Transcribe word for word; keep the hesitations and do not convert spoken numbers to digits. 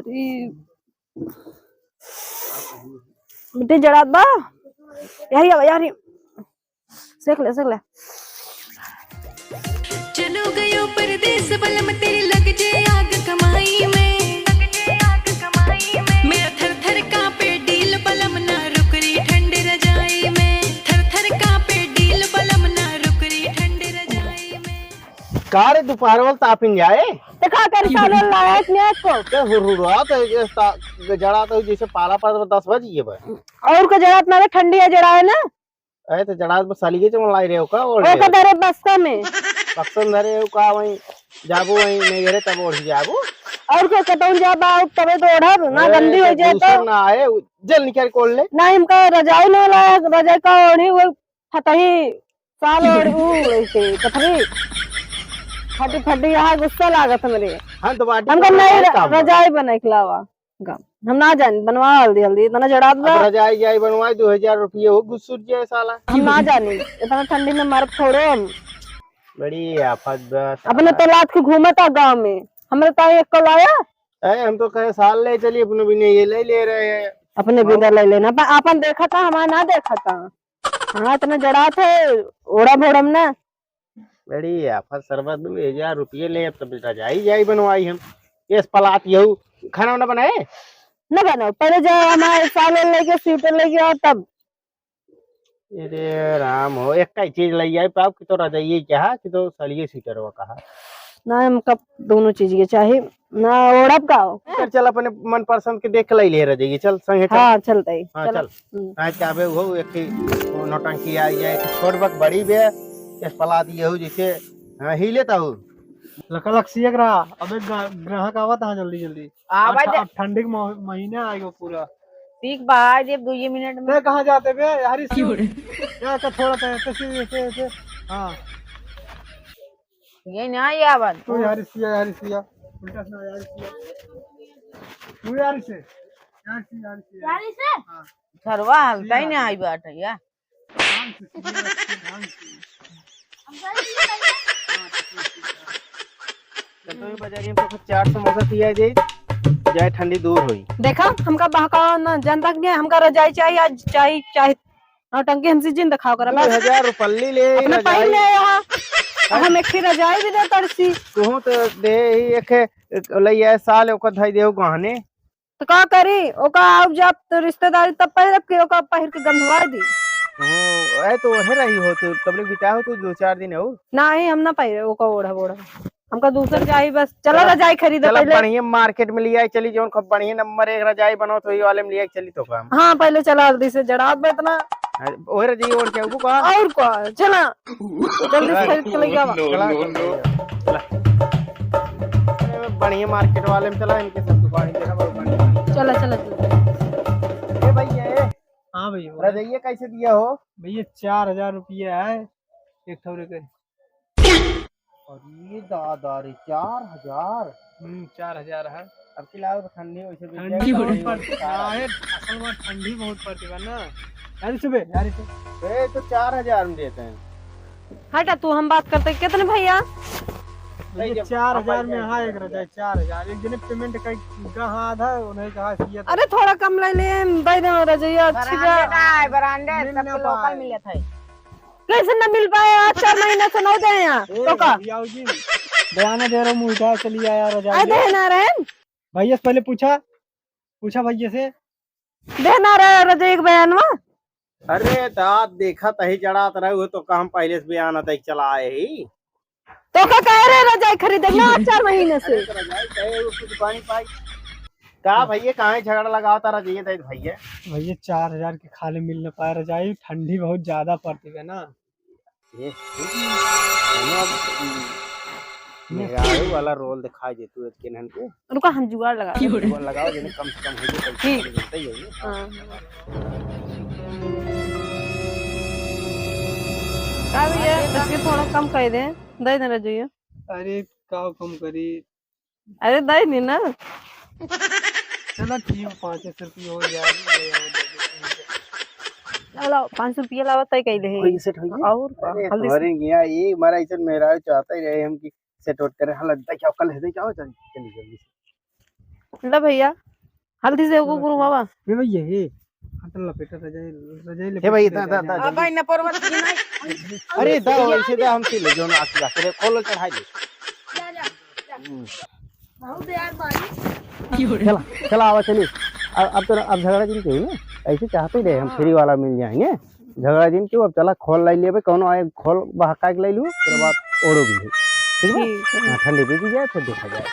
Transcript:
ई मिट्टी जड़ात बा। यही अब, यार, सेक ले, सेक ले। चलो गयो परदेस बलम, तेरी लग जे आग कमाई में। मेरा थर थर कांपे डील बलम, ना रुक रही ठंड रजाई में। थर थर कांपे डील बलम, ना रुक रही ठंड रजाई में। का रे, दोपहर वाला तापिन जाए? तो का कर, सालो लायक ने को। ते हुरहुरात है, ये ता-, जड़ात है, जैसे पाला पड़त बा, दस बज गए बा। और का जड़ात ना रे, ठंडी है, जड़ा है ना। अरे तो जड़ात बा, साली के चमन लाई रहे हो का, ओढ़ ओका रहे हो? दरे बस्ता में। बक्सन धरे हो का, वहीं जाबो, वहीं नहीं घरे तब ओढ़ जाबो। और का कतौन जाबा, तबे तो ओढ़ब, ना ए, गंदी हो तो जाए दूसर तो। ना आए, जल निकाल कोल ले। ना, हमका रजाई ना लायक, रजाई का ओढ़ी, वो फतही साल ओढ़ उ ऐसे कथरी फटी फटी यहाँ गुस्सा लागत हमरे। हम तो बाटी हमका पर नहीं रजाई र-, काम बा। रजाई बने के लावा गम। हम ना जानी, बनवा हल्दी हल्दी, इतना जड़ात बा। अब रजाई जाई बनवाई, दो हजार रुपये हो गुस्सुर जे साला। हम ना जानी, इतना ठंडी में मरब थोड़ो हम। बड़ी आफत बा साला। अपने तो लाद के घूमता गाँव में, हमरे तो एक को लाया। अरे हम तो कहे साल ले चली, अपने भी नहीं ये ले ले रहे हैं। अपने हाँ। बिदा ले लेना, पर आपन देखा था, हमारा ना देखा था। हाँ, इतना जड़ात है, ओढ़ब ओढ़ब ना। बड़ी आफत सरबत, दो हजार रुपये ले, अब तो बेटा जाई, जाई बनवाई हम। ये पलात यहू, खाना वाना बनाए? न बनाओ, पहले जाओ, हमारे सालन लेके, स्वेटर लेके आओ, तब। अरे राम हो, एक ही चीज ले आई पाओ कि तो रजाइए क्या, कि तो सालिए स्वेटर वो कहा। ना, हमका दोनों चीज के चाही। ना ओढ़ब का हो? चल, चल, अपने मनपसंद के देख के लइ ले रह जाइए। चल, संगे चल। हाँ, चलते ही। हाँ, चलो। चल। हम्म। काहे के आबे हो, एक ठे नौटंकी आ जाए, एक छोट बक बड़ी बे, इस पलात ये हो जैसे, हाँ, ही लेता हो। लका लक सियक रहा, अबे ग्रा-, ग्राहक आवत हाँ जल्दी जल्दी। आवा अब ठ-, दे। अब ठंडी के मह-, महीना आएगा पूरा। ठीक बा, आ जे दुइये मिनट में। ते कहाँ जाते बे? हरी सिंह। क्यों रे? क्या का थोड़ा सा ऐसे, ऐसे, ऐसे, ऐसे। हाँ। ये ना, ये आवाज। तू यार सिया, यार सिया। उल्टा सुना यार सिया। तू यार से। यार से, यार से। यार से? हाँ। घरवा हलता ही सिया। ना आई बात है यार। ध्यान से, सीधे रख के, ध्यान से। हाँ, तो ठीक है। चल तो ये बाजारी में तो चार समोसा पिया जाए, जाए ठंडी दूर होई। देखा, हमका बहकावा ना, जनता के हमका रजाई चाहिए, आज चाही, चाही। नौटंकी हमसे जिन दिखाओ करा, बस। दो हजार रुपल्ली ले, अपने रजाई। पहिर ले आया। हाँ? हम एक ही रजाई भी दे तड़सी। तुहूँ तो दे ही एक, एक लइया साल ओकर धई देहु गहने। तो का करी? ओका आउब जाब तो रिश्तेदारी तब पहिरब कि ओका पहिर के गंधवा दी। हो, ए तो ओढ़े रही हो तू, तबले बिता हो तू दो चार दिन और। नाही, हम ना पहिरे ओका ओढ़ब ओढ़ब। हमका दूसर चाही बस। चला चला, रजाई खरीदे चला पहिले। बढ़िया मार्केट में लिया चली, जौन खूब बढ़िया नंबर एक रजाई बनत होई वाले में लिया चली तो काम। हाँ, पहिले चला जल्दी से जड़ात बा इतना। अरे, ओहे रजाई ओढ़ के आबू का? और का? चला। जल्दी से खरीद के ले आवा। चला, चला। अरे, बढ़िया मार्केट वाले में चला, इनके सब दुकान देखा, बहुत बढ़िया। चला, चला, चला। ए भैया, ए। हाँ भैया, बोले। रजइया कैसे दिया हो? भैया, चार हजार रुपया है, एक ठौरे के। अरे दादा रे, चार हजार? हम्म, चार हजार है। अब की लाओ, ठंडी वैसे भी ठंडी बहुत पड़ती है। असल में ठंडी बहुत पड़ती है ना। यार सुबह, यार सुबह। ए, तो चार हजार में देते हैं। हटा तू, हम बात करते। कितने भैया? भैया, चार हजार में हाँ, एक रजाई, चार हजार। एक जने payment कई कहा आधा, उन्हें कहा सीधा। अरे, थोड़ा कम ले ले, दे दे रजइया, अच्छी बा। Branded है, branded, मिल सबके ना local पाए। मिलत है। कैसे न मिल पाए? आज चार महीना से नहीं दे यहाँ। ए, तो का? भैया जी, बयाना दे रहा हूँ, मुझे चली आया रजाई। आ, दे ना रहे। भैया से पहले पूछा, पूछा भैया से। देना रहे रजई के बयानवा। अरे दाद देखत ही जड़ात रहे हो तो का हम पहले से बयान तक चला आए ही। तो का कहे रहे रजाई खरीदे ना चार महीने से। अरे तो रजाई कहे हो कुछ पानी पाई। का भैया काहे झगड़ा लगावता रजइया दे भैया? भैया चार हजार के खाली मिल न पाए रजाई, ठंडी बहुत ज्यादा पड़ती है ना। ए, हम्म, अब, हम्म, मेहरारू वाला role दिखाई दे तू, एतके नहन के। रुका, हम जुगाड़ लगा जुगाड़ लगाओ, जेने कम से कम हो जाए, पैसा ठीक। कम मिलता ही है। हाँ। का भैया, इसके थोड़ा कम कर दे, दे देना चाहिए। अरे, का कम करी? अरे, दे नी ना। चला, ठीक, पाँच सौ रुपये हो जाए। लाओ, लाओ, पाँच सौ रुपया लावा, तय कह दे। होई, set होई। और का? अरे, हल्दी से। तोहरे यहाँ ये हमारा ऐसा मेहरारू चाहता ही रहे हम कि set वट करे। हाँ, दे जाओ, कल है, दे जाओ, चल, चलिए जल्दी से। ला भैया, हल्दी से एगो गुरु बाबा। ये भैया, ये। हाँ, तो लपेटा रजाई, रजाई हे लपेट भाई, के दा, दा, रजाई। दा, अब भाई न परवत की नहीं। अरे, दा, वैसे दा, हम सिल ले, जोन आके जाके रे, खोल चढ़ाई ले। जा, जा, जा। हम्म। बहुत यार भाई। चला, चला, आवा, चली। अब, अब तो, अब झगड़ा जिन केहू ना, ऐसे चाहते ही रहे, हम फ्री वाला मिल जाएंगे। झगड़ा जिन केहू, अब चला, खोल लाई लेबे, कौनो आए, खोल बहका के लाई लू, फिर बाद ओढ़ो भी है। ठीक बा? ठीक। हाँ, ठंडी बीती जाए, फिर देखा जाए।